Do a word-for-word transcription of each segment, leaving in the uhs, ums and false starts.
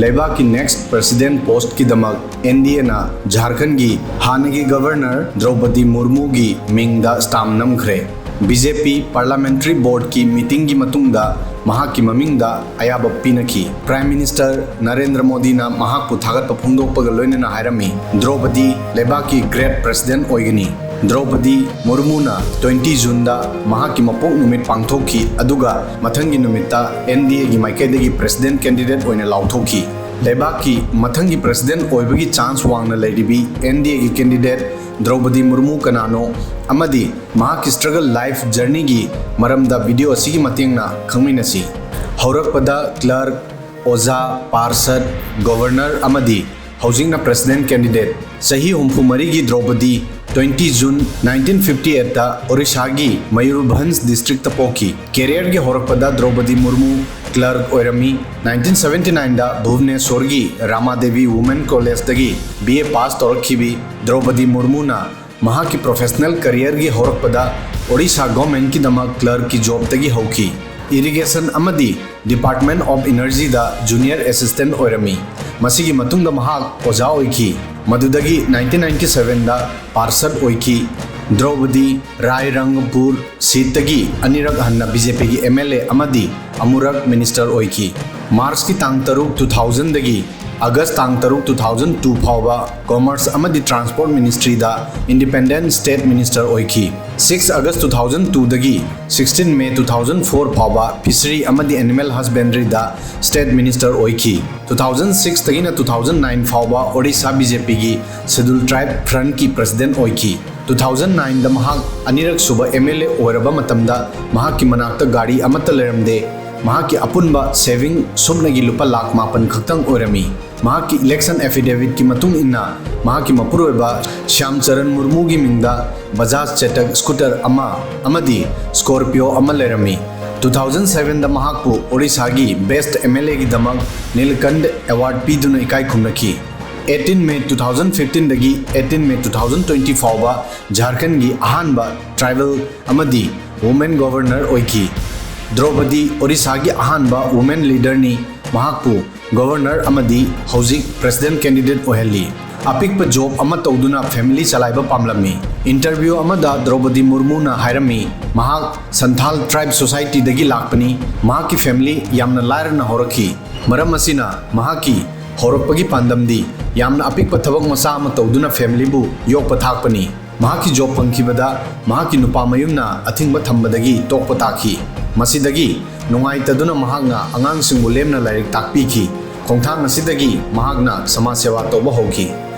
ꯂꯩꯕꯥꯛꯀꯤ next president postꯀꯤꯗꯃꯛ NDAꯅ ꯖꯥꯔꯈꯟꯒꯤ ꯍꯥꯟꯅꯒꯤ governor ꯗ꯭ꯔꯧꯄꯗꯤ ꯃꯨꯔꯃꯨꯒꯤ ꯃꯤꯡꯗ stamp ꯅꯝꯈ꯭ꯔꯦ꯫ BJP parliamentary boardꯀꯤ meetingꯒꯤ ꯃꯇꯨꯡꯗ ꯃꯍꯥꯛꯀꯤ ꯃꯃꯤꯡꯗ ꯑꯌꯥꯕ ꯄꯤꯅꯈꯤ꯫ Prime Minister ꯅꯔꯦꯟꯗ꯭ꯔ ꯃꯣꯗꯤꯅ ꯃꯍꯥꯛꯄꯨ ꯊꯥꯒꯠꯄ ꯐꯣꯡꯗꯣꯛꯄꯒ ꯂꯣꯏꯅꯅ ꯍꯥꯏꯔꯝꯃꯤ, ꯗ꯭ꯔꯧꯄꯗꯤ ꯂꯩꯕꯥꯛꯀꯤ great president ꯑꯣꯏꯒꯅꯤ꯫ ꯗ꯭ꯔꯧꯄꯗꯤ ꯃꯨꯔꯃꯨꯅ twenty Juneꯗ ꯃꯍꯥꯛꯀꯤ ꯃꯄꯣꯛ ꯅꯨꯃꯤꯠ ꯄꯥꯡꯊꯣꯛꯈꯤ, ꯑꯗꯨꯒ ꯃꯊꯪꯒꯤ ꯅꯨꯃꯤꯠꯇ NDAꯒꯤ ꯃꯥꯏꯀꯩꯗꯒꯤ president candidate ꯑꯣꯏꯅ ꯂꯥꯎꯊꯣꯛꯈꯤ꯫ ꯂꯩꯕꯥꯛꯀꯤ ꯃꯊꯪꯒꯤ president ꯑꯣꯏꯕꯒꯤ chance ꯋꯥꯡꯅ ꯂꯩꯔꯤꯕꯤ NDAꯒꯤ candidate ꯗ꯭ꯔꯧꯄꯗꯤ ꯃꯨꯔꯃꯨ ꯀꯅꯥꯅꯣ ꯑꯃꯗꯤ ꯃꯍꯥꯛꯀꯤ struggle life journeyꯒꯤ ꯃꯔꯝꯗ video ꯑꯁꯤꯒꯤ ꯃꯇꯦꯡꯅ ꯈꯪꯃꯤꯟꯅꯁꯤ꯫ ꯍꯧꯔꯛꯄꯗ clerk, ꯑꯣꯖꯥ, parshad, governor ꯑꯃꯗꯤ ꯍꯧꯖꯤꯛꯅ president candidate꯫ ꯆꯍꯤ ꯍꯨꯝꯐꯨ ꯃꯔꯤꯒꯤ ꯗ꯭ꯔꯧꯄꯗꯤ twenty June nineteen fifty eightꯇ ꯑꯣꯔꯤꯁꯥꯒꯤ ꯃꯌꯨꯔꯚꯟꯖ districtꯇ ꯄꯣꯛꯈꯤ꯫ Careerꯒꯤ ꯍꯧꯔꯛꯄꯗ ꯗ꯭ꯔꯧꯄꯗꯤ ꯃꯨꯔꯃꯨ clerk ꯑꯣꯏꯔꯝꯃꯤ꯫ Nineteen seventy nineꯗ ꯚꯨꯕꯅꯦꯁꯣꯔꯒꯤ ꯔꯥꯃꯥꯗꯦꯕꯤ Women Collegeꯗꯒꯤ BA pass ꯇꯧꯔꯛꯈꯤꯕꯤ ꯗ꯭ꯔꯧꯄꯗꯤ ꯃꯨꯔꯃꯨꯅ ꯃꯍꯥꯛꯀꯤ professional careerꯒꯤ ꯍꯧꯔꯛꯄꯗ ꯑꯣꯔꯤꯁꯥ governmentꯀꯤꯗꯃꯛ clerkꯀꯤ jobꯇꯒꯤ ꯍꯧꯈꯤ꯫ Irrigation ꯑꯃꯗꯤ Department of Energyꯗ junior assistant ꯑꯣꯏꯔꯝꯃꯤ꯫ ꯃꯁꯤꯒꯤ ꯃꯇꯨꯡꯗ ꯃꯍꯥꯛ ꯑꯣꯖꯥ ꯑꯣꯏꯈꯤ, ꯃꯗꯨꯗꯒꯤ nineteen ninety sevenꯗ parshad ꯑꯣꯏꯈꯤ꯫ ꯗ꯭ꯔꯧꯄꯗꯤ ꯔꯥꯏꯔꯪꯄꯨꯔ seatꯇꯒꯤ ꯑꯅꯤꯔꯛ ꯍꯟꯅ BJPꯒꯤ MLA ꯑꯃꯗꯤ ꯑꯃꯨꯔꯛ minister ꯑꯣꯏꯈꯤ꯫ Marchꯀꯤ ꯇꯥꯡ ꯇꯔꯨꯛ, two thousandꯗꯒꯤ August ꯇꯥꯡ ꯇꯔꯨꯛ, two thousand two ꯐꯥꯎꯕ Commerce ꯑꯃꯗꯤ Transport Ministryꯗ independent state minister ꯑꯣꯏꯈꯤ꯫ Six August two thousand twoꯗꯒꯤ sixteen May two thousand four ꯐꯥꯎꯕ Fishery ꯑꯃꯗꯤ Animal Husbandryꯗ state minister ꯑꯣꯏꯈꯤ꯫ Two thousand sixꯇꯒꯤꯅ two thousand nine ꯐꯥꯎꯕ Odisha BJPꯒꯤ Scheduled Tribe Frontꯀꯤ president ꯑꯣꯏꯈꯤ꯫ Two thousand nineꯗ ꯃꯍꯥꯛ ꯑꯅꯤꯔꯛ ꯁꯨꯕ MLA ꯑꯣꯏꯔꯕ ꯃꯇꯝꯗ ꯃꯍꯥꯛꯀꯤ ꯃꯅꯥꯛꯇ ꯒꯥꯔꯤ ꯑꯃꯠꯇ ꯂꯩꯔꯝꯗꯦ꯫ ꯃꯍꯥꯛꯀꯤ ꯑꯄꯨꯟꯕ saving ꯁꯨꯞꯅꯒꯤ ꯂꯨꯄꯥ ꯂꯥꯈ ꯃꯥꯄꯟ ꯈꯛꯇꯪ ꯑꯣꯏꯔꯝꯃꯤ꯫ ꯃꯍꯥꯛꯀꯤ election affidavitꯀꯤ ꯃꯇꯨꯡ ꯏꯟꯅ, ꯃꯍꯥꯛꯀꯤ ꯃꯄꯨꯔꯣꯏꯕ ꯁ꯭ꯌꯥꯝ ꯆꯔꯟ ꯃꯨꯔꯃꯨꯒꯤ ꯃꯤꯡꯗ Bajaj Chetak scooter ꯑꯃ ꯑꯃꯗꯤ Scorpio ꯑꯃ ꯂꯩꯔꯝꯃꯤ꯫ Two thousand sevenꯗ ꯃꯍꯥꯛꯄꯨ ꯑꯣꯔꯤꯁꯥꯒꯤ best MLAꯒꯤꯗꯃꯛ ꯅꯤꯂꯀꯟꯊ Award ꯄꯤꯗꯨꯅ ꯏꯀꯥꯏ ꯈꯨꯝꯅꯈꯤ꯫ Eighteen May two thousand fifteenꯗꯒꯤ eighteen May two thousand twenty ꯐꯥꯎꯕ ꯖꯥꯔꯈꯟꯒꯤ ꯑꯍꯥꯟꯕ tribal ꯑꯃꯗꯤ women governor ꯑꯣꯏꯈꯤ꯫ ꯗ꯭ꯔꯧꯄꯗꯤ ꯑꯣꯔꯤꯁꯥꯒꯤ ꯑꯍꯥꯟꯕ women leaderꯅꯤ꯫ ꯃꯍꯥꯛꯄꯨ ꯒꯣꯚꯔꯅꯔ ꯑꯃꯗꯤ ꯍꯧꯖꯤꯛ ꯄ꯭ꯔꯦꯁꯤꯗꯦꯟꯠ ꯀꯦꯟꯗꯤꯗꯦꯠ ꯑꯣꯏꯍꯜꯂꯤ꯫ ꯑꯄꯤꯛꯄ ꯖꯣꯕ ꯑꯃ ꯇꯧꯗꯨꯅ ꯐꯦꯃꯤꯂꯤ ꯆꯂꯥꯏꯕ ꯄꯥꯝꯂꯝꯃꯤ꯫ ꯏꯟꯇꯔꯚ꯭ꯌꯨ ꯑꯃꯗ ꯗ꯭ꯔꯧꯄꯗꯤ ꯃꯨꯔꯃꯨꯅ ꯍꯥꯏꯔꯝꯃꯤ, ꯃꯍꯥꯛ ꯁꯟꯊꯥꯜ ꯇ꯭ꯔꯥꯏꯕ ꯁꯣꯁꯥꯏꯇꯤꯗꯒꯤ ꯂꯥꯛꯄꯅꯤ꯫ ꯃꯍꯥꯛꯀꯤ ꯐꯦꯃꯤꯂꯤ ꯌꯥꯝꯅ ꯂꯥꯏꯔꯅ ꯍꯧꯔꯛꯈꯤ꯫ ꯃꯔꯝ ꯑꯁꯤꯅ ꯃꯍꯥꯛꯀꯤ ꯍꯧꯔꯛꯄꯒꯤ ꯄꯥꯟꯗꯝꯗꯤ ꯌꯥꯝꯅ ꯑꯄꯤꯛꯄ ꯊꯕꯛ ꯃꯆꯥ ꯑꯃ ꯇꯧꯗꯨꯅ ꯐꯦꯃꯤꯂꯤꯕꯨ ꯌꯣꯛꯄ ꯊꯥꯛꯄꯅꯤ꯫ ꯃꯍꯥꯛꯀꯤ ꯖꯣꯕ ꯐꯪꯈꯤꯕꯗ ꯃꯍꯥꯛꯀꯤ ꯅꯨꯄꯥ ꯃꯌꯨꯝꯅ ꯑꯊꯤꯡꯕ ꯊꯝꯕꯗꯒꯤ ꯇꯣꯛꯄ ꯇꯥꯈꯤ꯫ ꯃꯁꯤꯗꯒꯤ ꯅꯨꯡꯉꯥꯏꯇꯗꯨꯅ ꯃꯍꯥꯛꯅ ꯑꯉꯥꯡꯁꯤꯡꯕꯨ ꯂꯦꯝꯅ ꯂꯥꯏꯔꯤꯛ ꯇꯥꯛꯄꯤꯈꯤ꯫ ꯈꯣꯡꯊꯥꯡ ꯑꯁꯤꯗꯒꯤ ꯃꯍꯥꯛꯅ ꯁꯃꯥꯖ ꯁꯦꯋꯥ ꯇꯧꯕ ꯍꯧꯈꯤ꯫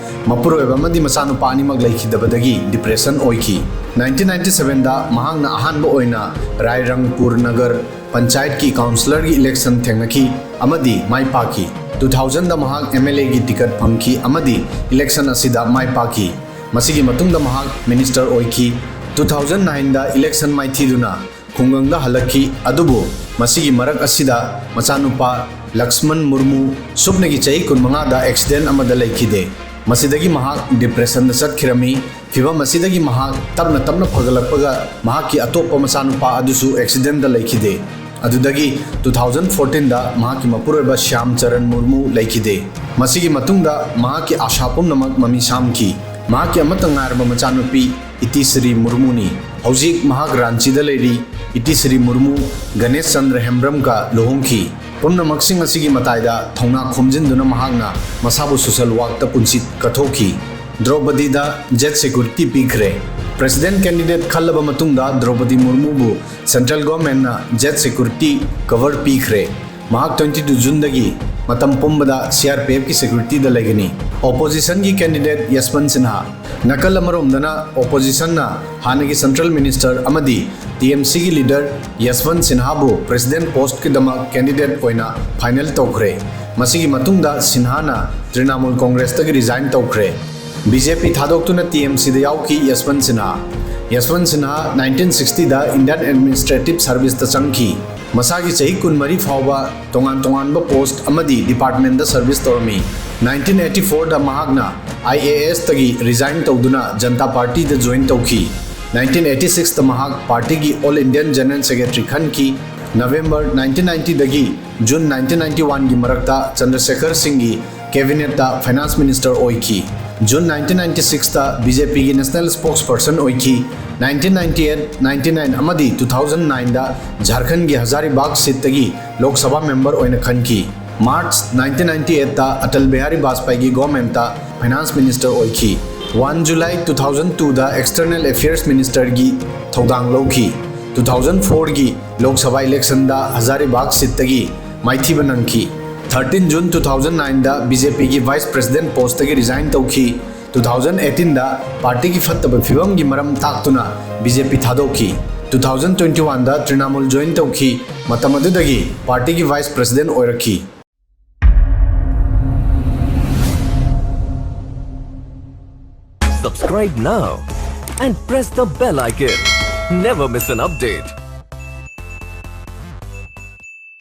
ꯃꯄꯨꯔꯣꯏꯕ ꯑꯃꯗꯤ ꯃꯆꯥꯅꯨꯄꯥ ꯑꯅꯤꯃꯛ ꯂꯩꯈꯤꯗꯕꯗꯒꯤ ꯗꯤꯄ꯭ꯔꯦꯁꯟ ꯑꯣꯏꯈꯤ꯫ ꯅꯥꯏꯟꯇꯤꯟ ꯅꯥꯏꯟꯇꯤ ꯁꯚꯦꯟꯗ ꯃꯍꯥꯛꯅ ꯑꯍꯥꯟꯕ ꯑꯣꯏꯅ ꯔꯥꯏꯔꯪꯄꯨꯔ ꯅꯒꯔ ꯄꯟꯆꯥꯌꯠꯀꯤ ꯀꯥꯎꯟꯁꯤꯂꯔꯒꯤ ꯏꯂꯦꯛꯁꯟ ꯊꯦꯡꯅꯈꯤ ꯑꯃꯗꯤ ꯃꯥꯏ ꯄꯥꯛꯈꯤ꯫ ꯇꯨ ꯊꯥꯎꯖꯟꯗ ꯃꯍꯥꯛ ꯑꯦꯝ ꯑꯦꯜ ꯑꯦꯒꯤ ꯇꯤꯀꯠ ꯐꯪꯈꯤ ꯑꯃꯗꯤ ꯏꯂꯦꯛꯁꯟ ꯑꯁꯤꯗ ꯃꯥꯏ ꯄꯥꯛꯈꯤ꯫ ꯃꯁꯤꯒꯤ ꯃꯇꯨꯡꯗ ꯃꯍꯥꯛ ꯃꯤꯅꯤꯁꯇꯔ ꯑꯣꯏꯈꯤ꯫ ꯇꯨ ꯊꯥꯎꯖꯟ ꯅꯥꯏꯟꯗ ꯏꯂꯦꯛꯁꯟ ꯃꯥꯏꯊꯤꯗꯨꯅ ꯈꯨꯡꯒꯪꯗ ꯍꯜꯂꯛꯈꯤ, ꯑꯗꯨꯕꯨ ꯃꯁꯤꯒꯤ ꯃꯔꯛ ꯑꯁꯤꯗ ꯃꯆꯥꯅꯨꯄꯥ ꯂꯛꯁꯃꯟ ꯃꯨꯔꯃꯨ ꯁꯨꯞꯅꯒꯤ ꯆꯍꯤ ꯀꯨꯟꯃꯉꯥꯗ ꯑꯦꯛꯁꯤꯗꯦꯟ ꯑꯃꯗ ꯂꯩꯈꯤꯗꯦ꯫ ꯃꯁꯤꯗꯒꯤ ꯃꯍꯥꯛ ꯗꯤꯄ꯭ꯔꯦꯁꯟꯗ ꯆꯠꯈꯤꯔꯝꯃꯤ꯫ ꯐꯤꯚꯝ ꯑꯁꯤꯗꯒꯤ ꯃꯍꯥꯛ ꯇꯞꯅ ꯇꯞꯅ ꯐꯒꯠꯂꯛꯄꯒ ꯃꯍꯥꯛꯀꯤ ꯑꯇꯣꯞꯄ ꯃꯆꯥꯅꯨꯄꯥ ꯑꯗꯨꯁꯨ ꯑꯦꯛꯁꯤꯗꯦꯟꯗ ꯂꯩꯈꯤꯗꯦ꯫ ꯑꯗꯨꯗꯒꯤ ꯇꯨ ꯊꯥꯎꯖꯟ ꯐꯣꯔꯇꯤꯟꯗ ꯃꯍꯥꯛꯀꯤ ꯃꯄꯨꯔꯣꯏꯕ ꯁ꯭ꯌꯥꯝ ꯆꯔꯟ ꯃꯨꯔꯃꯨ ꯂꯩꯈꯤꯗꯦ꯫ ꯃꯁꯤꯒꯤ ꯃꯇꯨꯡꯗ ꯃꯍꯥꯛꯀꯤ ꯑꯥꯁꯥ ꯄꯨꯝꯅꯃꯛ ꯃꯃꯤ ꯁꯥꯝꯈꯤ꯫ ꯃꯍꯥꯛꯀꯤ ꯑꯃꯠꯇ ꯉꯥꯏꯔꯕ ꯃꯆꯥꯅꯨꯄꯤ ꯏꯇꯤꯁ꯭ꯔꯤ ꯃꯨꯔꯃꯨꯅꯤ꯫ ꯍꯧꯖꯤꯛ ꯃꯍꯥꯛ ꯔꯥꯟꯆꯤꯗ ꯂꯩꯔꯤ꯫ ꯏꯇꯤꯁ꯭ꯔꯤ ꯃꯨꯔꯃꯨ ꯒꯅꯦꯁ ꯆꯟꯗ꯭ꯔ ꯍꯦꯝꯕ꯭ꯔꯝꯒ ꯂꯨꯍꯣꯡꯈꯤ꯫ ꯄꯨꯝꯅꯃꯛꯁꯤꯡ ꯑꯁꯤꯒꯤ ꯃꯇꯥꯏꯗ ꯊꯧꯅꯥ ꯈꯣꯝꯖꯤꯟꯗꯨꯅ ꯃꯍꯥꯛꯅ ꯃꯁꯥꯕꯨ ꯁꯣꯁꯦꯜ ꯋꯥꯔꯛꯇ ꯄꯨꯟꯁꯤ ꯀꯠꯊꯣꯛꯈꯤ꯫ ꯗ꯭ꯔꯧꯄꯗꯤꯗ ꯖꯦꯠ ꯁꯦꯀ꯭ꯌꯨꯔꯤꯇꯤ ꯄꯤꯈ꯭ꯔꯦ꯫ ꯄ꯭ꯔꯦꯁꯤꯗꯦꯟꯠ ꯀꯦꯟꯗꯤꯗꯦꯠ ꯈꯜꯂꯕ ꯃꯇꯨꯡꯗ ꯗ꯭ꯔꯧꯄꯗꯤ ꯃꯨꯔꯃꯨꯕꯨ ꯁꯦꯟꯇ꯭ꯔꯦꯜ ꯒꯣꯚꯔꯟꯃꯦꯟꯠꯅ ꯖꯦꯠ ꯁꯦꯀ꯭ꯌꯨꯔꯤꯇꯤ ꯀꯚꯔ ꯄꯤꯈ꯭ꯔꯦ꯫ ꯃꯍꯥꯛ ꯇ꯭ꯋꯦꯟꯇꯤ ꯇꯨ ꯖꯨꯟꯗꯒꯤ ꯃꯇꯝ ꯄꯨꯝꯕꯗ ꯁꯤ ꯑꯥꯔ ꯄꯤ ꯑꯦꯐꯀꯤ ꯁꯦꯀ꯭ꯌꯨꯔꯤꯇꯤꯗ ꯂꯩꯒꯅꯤ꯫ ꯑꯣꯄꯣꯖꯤꯁꯟꯒꯤ ꯀꯦꯟꯗꯤꯗꯦꯠ ꯌꯁꯋꯟꯠ ꯁꯤꯟꯍꯥ꯫ ꯅꯥꯀꯜ ꯑꯃꯔꯣꯝꯗꯅ ꯑꯣꯄꯣꯖꯤꯁꯟꯅ ꯍꯥꯟꯅꯒꯤ ꯁꯦꯟꯇ꯭ꯔꯦꯜ ꯃꯤꯅꯤꯁꯇꯔ ꯑꯃꯗꯤ ꯇꯤ ꯑꯦꯝ ꯁꯤꯒꯤ ꯂꯤꯗꯔ ꯌꯁꯋꯟꯠ ꯁꯤꯟꯍꯥꯕꯨ ꯄ꯭ꯔꯦꯁꯤꯗꯦꯟꯠ ꯄꯣꯁꯠꯀꯤꯗꯃꯛ ꯀꯦꯟꯗꯤꯗꯦꯠ ꯑꯣꯏꯅ ꯐꯥꯏꯅꯦꯜ ꯇꯧꯈ꯭ꯔꯦ꯫ ꯃꯁꯤꯒꯤ ꯃꯇꯨꯡꯗ ꯁꯤꯟꯍꯥꯅ ꯇ꯭ꯔꯤꯅꯥꯃꯨꯜ ꯀꯣꯡꯒ꯭ꯔꯦꯁꯇꯒꯤ ꯔꯤꯖꯥꯏꯟ ꯇꯧꯈ꯭ꯔꯦ꯫ ꯕꯤ ꯖꯦ ꯄꯤ ꯊꯥꯗꯣꯛꯇꯨꯅ ꯇꯤ ꯑꯦꯝ ꯁꯤꯗ ꯌꯥꯎꯈꯤ ꯌꯁꯋꯟꯠ Sinha. ꯌꯁꯋꯟꯠ Sinha nineteen ꯁꯤꯛꯁꯇꯤꯗ Indian administrative ꯁꯔꯚꯤꯁꯇ ꯆꯪꯈꯤ꯫ ꯃꯁꯥꯒꯤ ꯆꯍꯤ ꯀꯨꯟꯃꯔꯤ ꯐꯥꯎꯕ ꯇꯣꯉꯥꯟ ꯇꯣꯉꯥꯟꯕ ꯄꯣꯁꯠ ꯑꯃꯗꯤ ꯗꯤꯄꯥꯔꯠꯃꯦꯟꯠꯇ ꯁꯔꯚꯤꯁ ꯇꯧꯔꯝꯃꯤ꯫ ꯅꯥꯏꯟꯇꯤꯟ ꯑꯩꯠꯇꯤ ꯐꯣꯔꯗ ꯃꯍꯥꯛꯅ ꯑꯥꯏ ꯑꯦ ꯑꯦꯁꯇꯒꯤ ꯔꯤꯖꯥꯏꯟ ꯇꯧꯗꯨꯅ ꯖꯟꯇꯥ ꯄꯥꯔꯇꯤꯗ ꯖꯣꯏꯟ ꯇꯧꯈꯤ꯫ ꯅꯥꯏꯟꯇꯤꯟ ꯑꯩꯠꯇꯤ ꯁꯤꯛꯁꯇ ꯃꯍꯥꯛ ꯄꯥꯔꯇꯤꯒꯤ ꯑꯣꯜ ꯏꯟꯗꯤꯌꯟ ꯖꯦꯅꯔꯦꯜ ꯁꯦꯀ꯭ꯔꯦꯇꯔꯤ ꯈꯟꯈꯤ꯫ ꯅꯕꯦꯝꯕꯔ ꯅꯥꯏꯟꯇꯤꯟ ꯅꯥꯏꯟꯇꯤꯗꯒꯤ ꯖꯨꯟ ꯅꯥꯏꯟꯇꯤꯟ ꯅꯥꯏꯟꯇꯤ ꯋꯥꯟꯒꯤ ꯃꯔꯛꯇ ꯆꯟꯗ꯭ꯔꯁꯦꯈꯔ ꯁꯤꯡꯒꯤ ꯀꯦꯕꯤꯅꯦꯠꯇ ꯐꯥꯏꯅꯥꯟꯁ ꯃꯤꯅꯤꯁꯇꯔ ꯑꯣꯏꯈꯤ꯫ ꯖꯨꯟ ꯅꯥꯏꯟꯇꯤꯟ ꯅꯥꯏꯟꯇꯤ ꯁꯤꯛꯁꯇ ꯕꯤ ꯖꯦ ꯄꯤꯒꯤ ꯅꯦꯁꯅꯦꯜ ꯁ꯭ꯄꯣꯛꯁ ꯄꯔꯁꯟ ꯑꯣꯏꯈꯤ꯫ Nineteen ninety eight, ninety nine ꯑꯃꯗꯤ ꯇꯨ ꯊꯥꯎꯖꯟ ꯅꯥꯏꯟꯗ ꯖꯥꯔꯈꯟꯒꯤ ꯍꯖꯥꯔꯤꯕꯥꯒ ꯁꯤꯠꯇꯒꯤ ꯂꯣꯛ ꯁꯚꯥ ꯃꯦꯝꯕꯔ ꯑꯣꯏꯅ ꯈꯟꯈꯤ꯫ ꯃꯥꯔꯆ ꯅꯥꯏꯟꯇꯤꯟ ꯅꯥꯏꯟꯇꯤ ꯑꯩꯠꯇ ꯑꯇꯜ ꯕꯤꯍꯥꯔꯤ ꯕꯥꯖꯄꯥꯏꯒꯤ ꯒꯣꯔꯃꯦꯟꯇ ꯐꯥꯏꯅꯥꯟꯁ ꯃꯤꯅꯤꯁꯇꯔ ꯑꯣꯏꯈꯤ꯫ ꯋꯥꯟ ꯖꯨꯂꯥꯏ ꯇꯨ ꯊꯥꯎꯖꯟ ꯇꯨꯗ ꯑꯦꯛꯁꯇꯔꯅꯦꯜ ꯑꯦꯐꯤꯌꯔꯁ ꯃꯤꯅꯤꯁꯇꯔꯒꯤ ꯊꯧꯗꯥꯡ ꯂꯧꯈꯤ꯫ ꯇꯨ ꯊꯥꯎꯖꯟ ꯐꯣꯔꯒꯤ ꯂꯣꯛ ꯁꯚꯥ ꯏꯂꯦꯛꯁꯟꯗ ꯍꯖꯥꯔꯤꯕꯥꯒ ꯁꯤꯠꯇꯒꯤ ꯃꯥꯏꯊꯤꯕ ꯅꯪꯈꯤ꯫ ꯊꯥꯔꯇꯤꯟ ꯖꯨꯟ ꯇꯨ ꯊꯥꯎꯖꯟ ꯅꯥꯏꯟꯗ ꯕꯤ ꯖꯦ ꯄꯤꯒꯤ ꯚꯥꯏꯁ ꯄ꯭ꯔꯦꯁꯤꯗꯦꯟꯠ ꯄꯣꯁꯇꯒꯤ ꯔꯤꯖꯥꯏꯟ ꯇꯧꯈꯤ꯫ ꯇꯨ ꯊꯥꯎꯖꯟ ꯑꯩꯠꯇꯤꯟꯗ ꯄꯥꯔꯇꯤꯒꯤ ꯐꯠꯇꯕ ꯐꯤꯕꯝꯒꯤ ꯃꯔꯝ ꯇꯥꯛꯇꯨꯅ ꯕꯤ ꯖꯦ ꯄꯤ ꯊꯥꯗꯣꯛꯈꯤ꯫ ꯇꯨ ꯊꯥꯎꯖꯟ ꯇ꯭ꯋꯦꯟꯇꯤ ꯋꯥꯟꯗ ꯇ꯭ꯔꯤꯅꯥꯃꯨꯜ ꯖꯣꯏꯟ ꯇꯧꯈꯤ꯫ ꯃꯇꯝ ꯑꯗꯨꯗꯒꯤ ꯄꯥꯔꯇꯤꯒꯤ ꯚꯥꯏꯁ ꯄ꯭ꯔꯦꯁꯤꯗꯦꯟꯠ ꯑꯣꯏꯔꯛꯈꯤ꯫ Subscribe now and press the bell icon. Never miss an update.